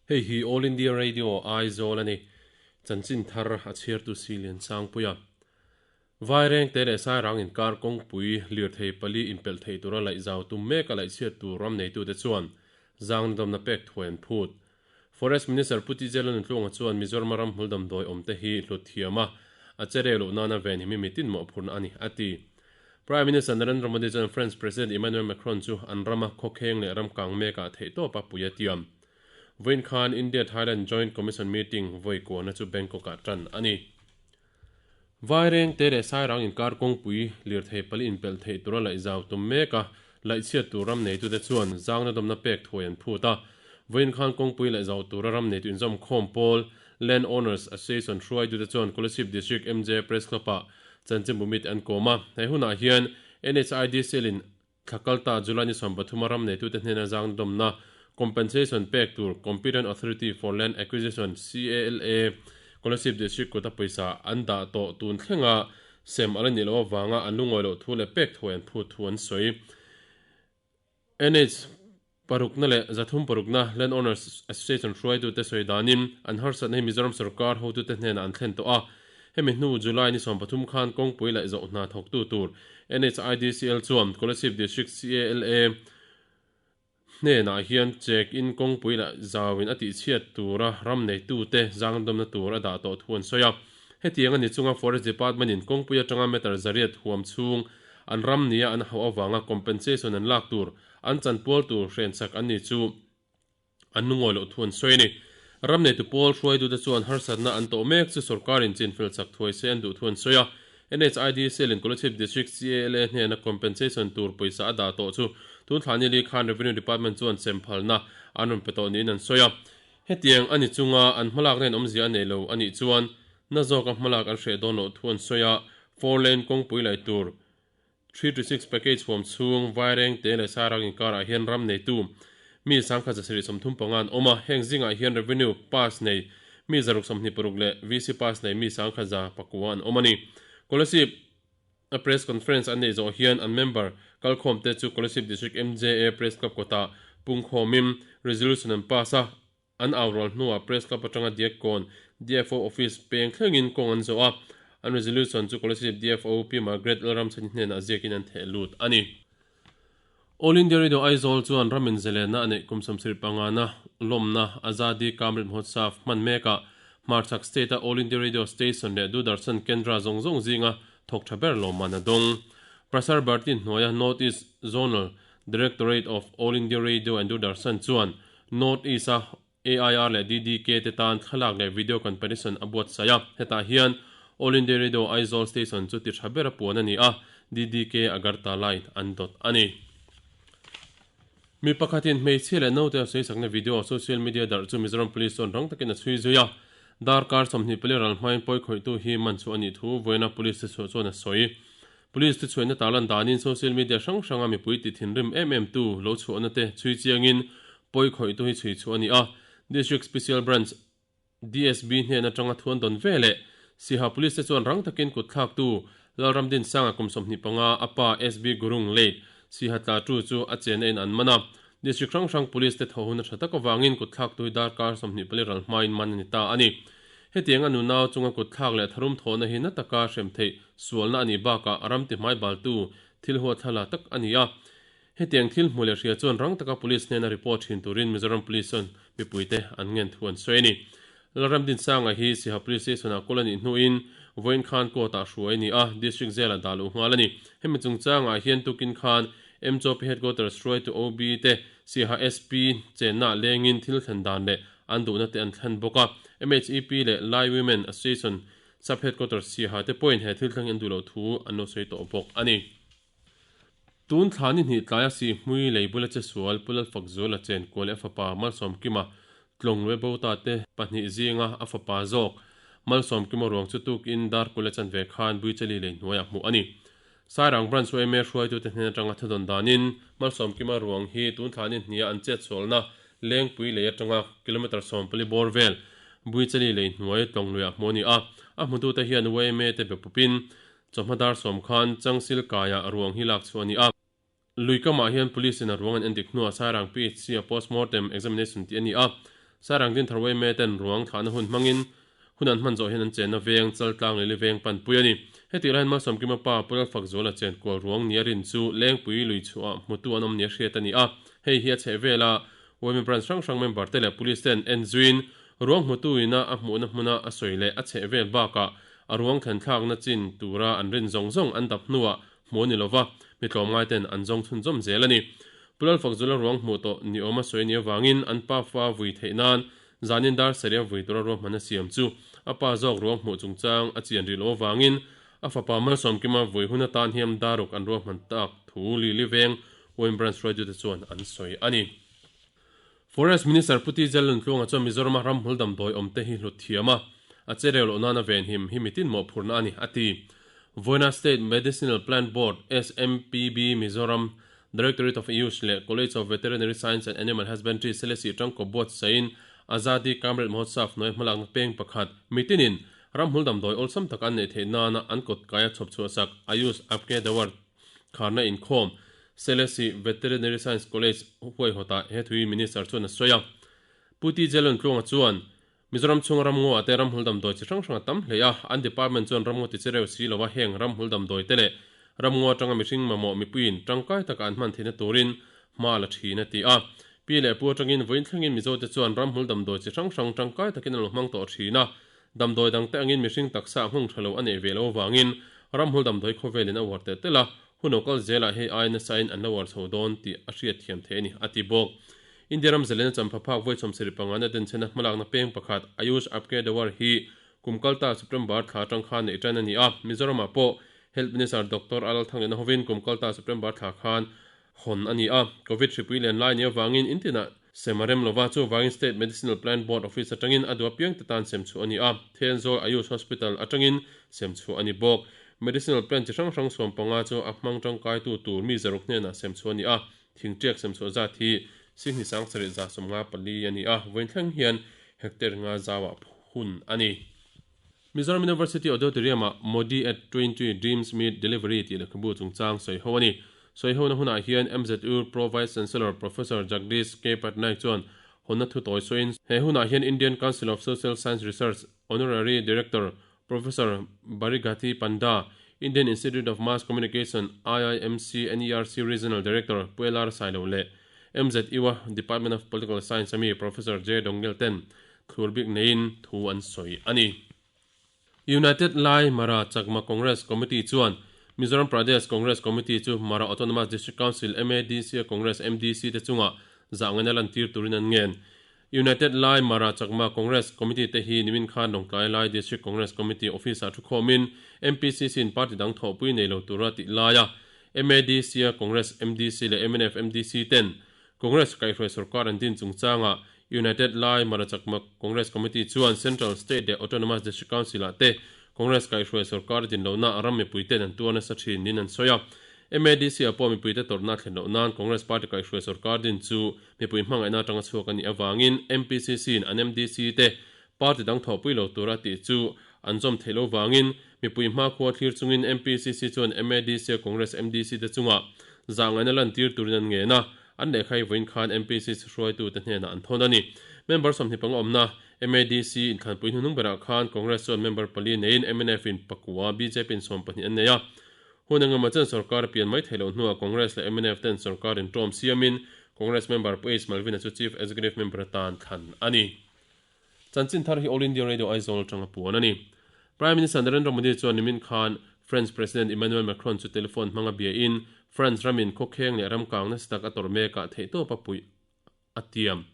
Hei hi All India Radio Aizawl a ni. Chanchin thar a chhiartu si Liansangpuia. Vairengte leh Sairang inkar kawngpui lirthei pali inpelh theih tura laih zau tum mek a laihchhiat tur ram neitute chuan zangna dawmna pek thuai an phut. Forest Minister Pu TJ Lalnuntluanga chuan Mizoram-a ramhmul damdawi awmte hi hlut thiam a, a che reh loh nana ven hi mi tin mawhphurhna a ni, a ti. Prime Minister Narendra Modi chuan French President Emmanuel Macron chu an rama khawkheng leh ram kang mekah theihtawpa pui a tiam. Vawiin khan India-Thailand Joint Commission meeting vawi kuahna chu Bangkok-ah tan a ni. Vairengte leh Sairang inkar kawngpui lirthei pali inpelh theih tura laih zau tum mek a, laihchhiat tur ram neitute chuan zangna dawmna pek thuai an phut a. Vawiin khan kawngpui laih zau tura ram neitu inzawm khawm pawl Land Owners Association hruaitute chuan Kolasib District MJ Press Club-ah chanchinbu mite an kawm a. He hunah hian NHIDCL-in Thla kalta July ni 33 ram neitute hnena zangna dawmna compensation pek tur Competent Authority for Land Acquisition, CALA, Kolasib District kuta pawisa an dah tawh tun thlenga sem a la nih loh avanga an lungawi loh thu leh pek thuai an phut thu an sawi. NH parukna leh 306na Land Owners Association hruaitute sawi danin an harsatna hi Mizoram sorkar hotute hnenah an thlen tawh a. Hemi hnu July ni 13 khan kawngpui laih zawh hna thawktu tur NHIDCL chuan Kolasib District CALA hnenah hian check in kawngpui laih zauin a tihchhiat tura ram neitute zangdawmna tur a dah tawh thu an sawi a. Hetiang a ni chunga Forest Department in kawngpui atanga meter 800 huam chhung an ram nia an hauh avanga compensation an lak tur an chanpual tur hrenchak an ni chu An lungawi loh thu an sawi a ni. Ram neitu pawl hruaitute chuan harsatna an tawh mek chu sorkarin chinfel chak thuai se an duh thu an sawi a. NHIDCL in Kolasib District CALA hnena compensation tur pawisa a dah tawh chu tun thla ni li khan Revenue Department chuan chemphalna an rawn pe tawh niin an sawi a. Hetiang a ni chunga an hmalakna in awmzia a nei lo a nih chuan na zawka hmalak an hreh dawn loh thu an sawi a. Four lane kawngpui lai tur 3 to 6 package huam chhung Vairengte leh Sairang inkarah hian ram neitu mi 1735 an awm a, heng zingah hian revenue pass nei mi 626 leh VC pass nei mi 1109 an awm a ni. Kolasib a press conference an neih zawh hian an member kalkhawmte chu Kolasib District MJA Press Club kawtah pungkhawmin resolution an pass a, An au rual hnuah Press Club atanga Diakkawn DFO Office peng thlengin kawng an zawh a, an resolution chu Kolasib DFO Pi Margaret Lalramchhani hnenah ziakin an theh lut a ni. All India Radio Aizawl chuan ram inzelenna a neih kum 75na lawmna Azadi Ka Amrit Mahotsav hman mekah hmarchhak state-a All India Radio Station leh Doordarshan Kendra zawng zawng zinga thawk tha ber lawmman a dawng. Prasar Bharti hnuaia North East Zonal Directorate of All India Radio and Doordarshan chuan North East a AIR leh DDK te tan thlalak leh video competition a buatsaih a, hetah hian All India Radio Aizawl Station chu ti tha ber a puan a ni a, DDK Agartala in an dawt a ni. Mi pakhatin hmeichhia leh naute a sawisakna video social media darh chu Mizoram Police chuan rang takin a chhui zui a, darkar 24 ral hmain pawi khawihtu hi man chu a nih thu vawiina Police te chhuah chuan a sawi. Police te chhuahna tarlan danin social media hrang hranga mipui ti thinrim em em tu lo chhuahna te chhui chiangin pawi khawihtu hi chhui chhuah a ni a. District Special Branch, DSB, hnen atanga thuan dawn ve leh Siha Police te chuan rang takin kut thlaktu Lalramdinsanga kum 25 a pa SB Gurung late Siha tla tu chu a chenna in an man a. District hrang hrang Police te tho hun a tha tak avangin kut thlaktu hi darkar 24 ral hmain man a ni ta a ni. Hetiang a nunau chunga kut thlak leh tharum thawhna hi na taka hrem theih sualna a nih bakah a ram ti hmai baltu thil huathlala tak a ni a. Hetiang thil hmu leh hria chuan rang taka Police hnena report thin turin Mizoram Police chuan mipuite an ngen thu an sawi a ni. Lalramdinsanga hi Siha Police Station-ah kawl a nih hnuin vawiin khan court-ah hruai a ni a, District Jail-ah dah luh nghal a ni. Hemi chungchangah hian tukin khan MCOP Headquarters hruaitu OB te Siha SP chennaah lengin thil thlen dan leh an duhna te an thlen bawk a. MHEP leh Lai Women Association Sub Headquarters Siha te pawhin he thil thleng hi an duh loh thu an lo sawi tawh bawk a ni. Tun thla ni hnih tlaia si hmui lei bula che sual Pu Lalfakzuala chen kual leh a fapa Malsawmkima tlawng luai bo ta te pahnih zinga a fapa zawk Malsawmkima ruang chu tukin Darkula chanve khan Buichali lei hnuaiah hmuh a ni. Sairang Branch yma hruaitute hnen atanga thudawn danin Malsawmkima ruang hi tun thla ni hniha an chetsualna Lengpui lei atanga kilometre 14 bawr vel Buichali lei hnuai tlawng luiah hmuh a ni a. A hmutute hian yma te be pupin chawhma dar 10 khan Changsil kaiah ruang hi lak chhuah a ni a. Lui kamah hian Police in a ruang an endik hnuah Sairang PHC a postmortem examination tih a ni a. Sairang Dinthar yma ten ruang thlahna hun hmangin hun an hman zawh hian an chenna veng Chaltlang leh Liveng panpui a ni. Hetih laiin Malsawmkima pa Pu Lalfakzuala chen kual ruang nia rin chu Lengpui lui chhuah hmutu an awm nia hriat a ni a. Hei hi a chheh vela yma branch hrang hrang member te leh police ten en zuiin ruang hmutu ina a hmuhna hmuna a sawi leh a chheh vel bakah a ruang thlen thlakna chin tura an rin zawng zawng an dap hnuah hmu a ni lova, mi tlawmngai ten an zawng chhunzawm zel a ni. Pu Lalfakzula ruang hmuh tawh ni awma sawi a nih avangin an pa fa vui theih nan zanin dar sarih a vui tura ruahman a siam chu a pa zawk ruang hmuh chungchang a chian rih loh avangin a fapa Malsawmkima vui hun atan hiam daruk an ruahman tak thu Lili Veng Wayne Branch hruaitute chuan an sawi a ni. Forest Minister Pu TJ Luntluanga chuan Mizorama ramhmul damdawi awmte hi hlut thiam a, a che reu loh nana venhim hi mitin mawhphurhna a ni, a ti. Vawiina State Medicinal Plant Board, SMPB, Mizoram Directorate of Ayush leh College of Veterinary Science and Animal Husbandry Selesih tangkaw buatsain Azadi Ka Amrit Mahotsav hnuai hmalakna peng pakhat mitinin ramhmul damdawi awlsam taka an neih theih nana an kawt kaia chhawp chhuahsak Ayush Apke Dawar kharna inkhawm Selesih Veterinary Science College huaihawtah he thui Minister chuan a sawi a. Pu TJ Luntluanga chuan, Mizoram chhunga ramngaw ah te ramhmul damdawi chi hrang hrang a tam hle a, an department chuan ramngaw ti chereu si lova heng ramhmul damdawi te leh ramngaw atanga mihring mamawh mipuiin tangkai taka an hman theihna turin hma a la thin a ti a. Pi leh pu atangin vawiin thlengin Mizo te chuan ramhmul damdawi chi hrang hrang tangkai takin an lo hmang tawh thin a, damdawi dangte angin mihring taksa a nghawng tha lo a neih ve loh avangin ramhmul damdawi khawvelin a uar telh telh a, Hun lo kal zelah hei ai nasain an lo uar chho dawn tih a hriat thiam theih a ni, a ti bawk. India ram zalena champha phak vawi sawmsarih pangana denchhena hmalakna peng pakhat Ayush Apke Dawar hi kum kalta September thla atang khan neih tan a ni a, Mizoramah pawh Health Minister Doctor A Lalthangliana hovin kum kalta September thla khan hawn a ni a. Covid hripui len lai nia vangin intinah sem a rem lova, chuvangin State Medicinal Plant Board Office atangin a duh apiang te tan sem chhuah a ni a, Thenzawl Ayush Hospital atangin sem chhuah a ni bawk. Medicinal plant chi hrang hrang 15 chu a hmang tangkaitu tur mi zaruk hnenah sem chhuah a ni a, thingtiak sem chhuah zat hi Sihni sang sarih za 54 a ni a, vawiin thleng hian hectare nga zauah hun a ni. Mizoram University Auditorium-ah Modi at 20 Dreams Meet Delivery tih lehkhabu chungchang sawi ho a ni. Sawi hona hunah hian MZU Pro Vice Chancellor Professor Jagdish K Patnaik chuan hawnna thu tawi sawiin he hunah hian Indian Council of Social Science Research Honorary Director Professor Barigati Panda, Indian Institute of Mass Communication, IIMC, NERC Regional Director Pu LR Sailo leh MZU-a Department of Political Science ami Professor J Dongel ten Thlur bik neiin thu an sawi a ni. United Lai Mara Chakma Congress Committee chuan Mizoram Pradesh Congress Committee chu Mara Autonomous District Council, MADC, a Congress, MDC, te chungah zahngaina lantir turin an ngen. United Lai Mara Chakma Congress Committee te hi nimin khan Lawngtlai Lai District Congress Committee Office-ah thukhawmin MPCC in party dang thawhpui nei lo tura tih laia MADC a Congress, MDC leh mnf, MDC ten Congress kaihhruai sorkar an din chungchangah United Lai Mara Chakma Congress Committee chuan Central, State leh Autonomous District Council-ah te Congress kaihhruai sorkar din lohna ram mipuite'n an tuar nasa thin niin an sawi a. MADC-ah pawh mipuite tawrhna a thlen loh nan Congress party kaihhruai sorkar din chu mipui hmangaihna atanga chhuak a nih avangin MPCC-in an MDC te party dang thawhpui lo tura a tih chu an zawm theih loh vangin mipui hmakhua thlir chungin MPCC chuan MADC-a Congress MDC te chungah zahngaihna lantir turin an ngen a, an lehkha hi vawiin khan MPCC hruaitute hnenah an thawn a ni. Member 25 awmna MADC inthlanpui hnuhnung berah khan Congress chuan member pali neiin MNF-in pakua, BJP-in 12 an nei a. Hun engemaw chen sorkar a pian mai theih loh hnuah Congress leh MNF ten sorkar inṭawm siamin Congress member Pu H Malvina chu Chief Executive Member atan thlan a ni. Chanchin thar hi All India Radio Aizawl atanga puan a ni. Prime Minister Narendra Modi chuan nimin khan French President Emmanuel Macron chu telephone hmanga biain France ramin khawkheng leh ramkang nasa tak a tawrh mekah theihtawpa puih a tiam.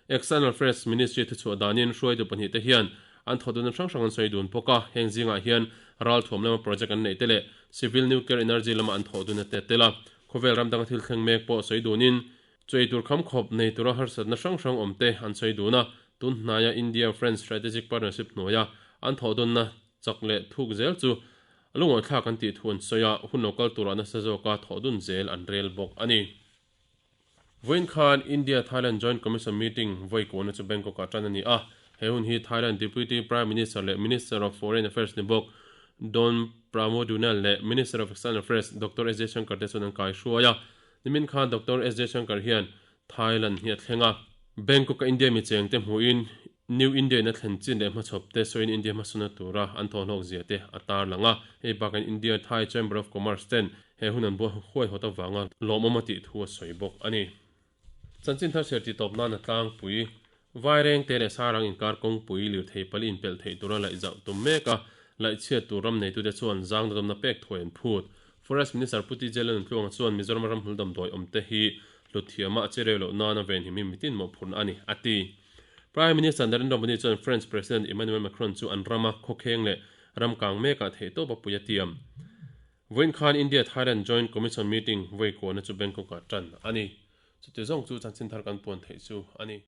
External Affairs Ministry thuchhuah danin hruaitu pahnihte hian an thawhdunna hrang hrang an sawi dun bawk a, heng zingah hian ralthuam lama project an neih te leh civil nuclear energy lama an thawhdunna te a tel a. Khawvel ram danga thil thleng mek pawh sawi dunin Chawei tur kham khawp nei tura harsatna hrang hrang awm te an sawi dun a, tun hnaia India-France Strategic Partnership hnuaia an thawhdawnna chak leh thuk zel chu lungawithlak an tih thu an sawi a, hun lo kal turah nasa zawka thawhdun zel an rel bawk a ni. Vawiin khan India-Thailand Joint Commission meeting vawi kuahna chu Bangkok-ah tan a ni a, he hun hi Thailand Deputy Prime Minister leh Minister of Foreign Affairs ni bawk Don Pramudwinal leh Minister of External Affairs Doctor S Jaishankar te chuan an kaihruai a. Nimin khan Doctor S Jaishankar hian Thailand hi a thleng a. Bangkok-a India mi chengte hmuhin New India in a thlen chin leh hmachhawp te sawiin India hmasawnna tura an thawhhlawk zia te a tarlang a. Hei bakin India Thai Chamber of Commerce ten he hun an huaihawt avanga lawmawm a tih thu a sawi bawk a ni. Chanchin thar chhiar tih tawp nana tlangpui Vaireng te leh Sarang inkar kawngpui lirthei pali inpelh theih tura laih zauh tum mek a, laih chhiat tur ram neitute chuan zang dadawmna pek thuai an phut. Forest Minister Pu TJ Lalnuntluanga chuan Mizoram ramhmul damdawi awmte hi hlut thiama a che reu loh nana venhim hi mitin mawhphurhna a ni, a ti. Prime Minister Narendra Modi chuan French President Emmanuel Macron chu an rama khawkheng leh ram kang mekah theihtawp a pui a tiam. Vawiin khan India-Thailand Joint Commission meeting vawi kuahna chu Bangkok-ah tan a ni. Chuti zawng chu chanchin thar kan puan theih chu a ni.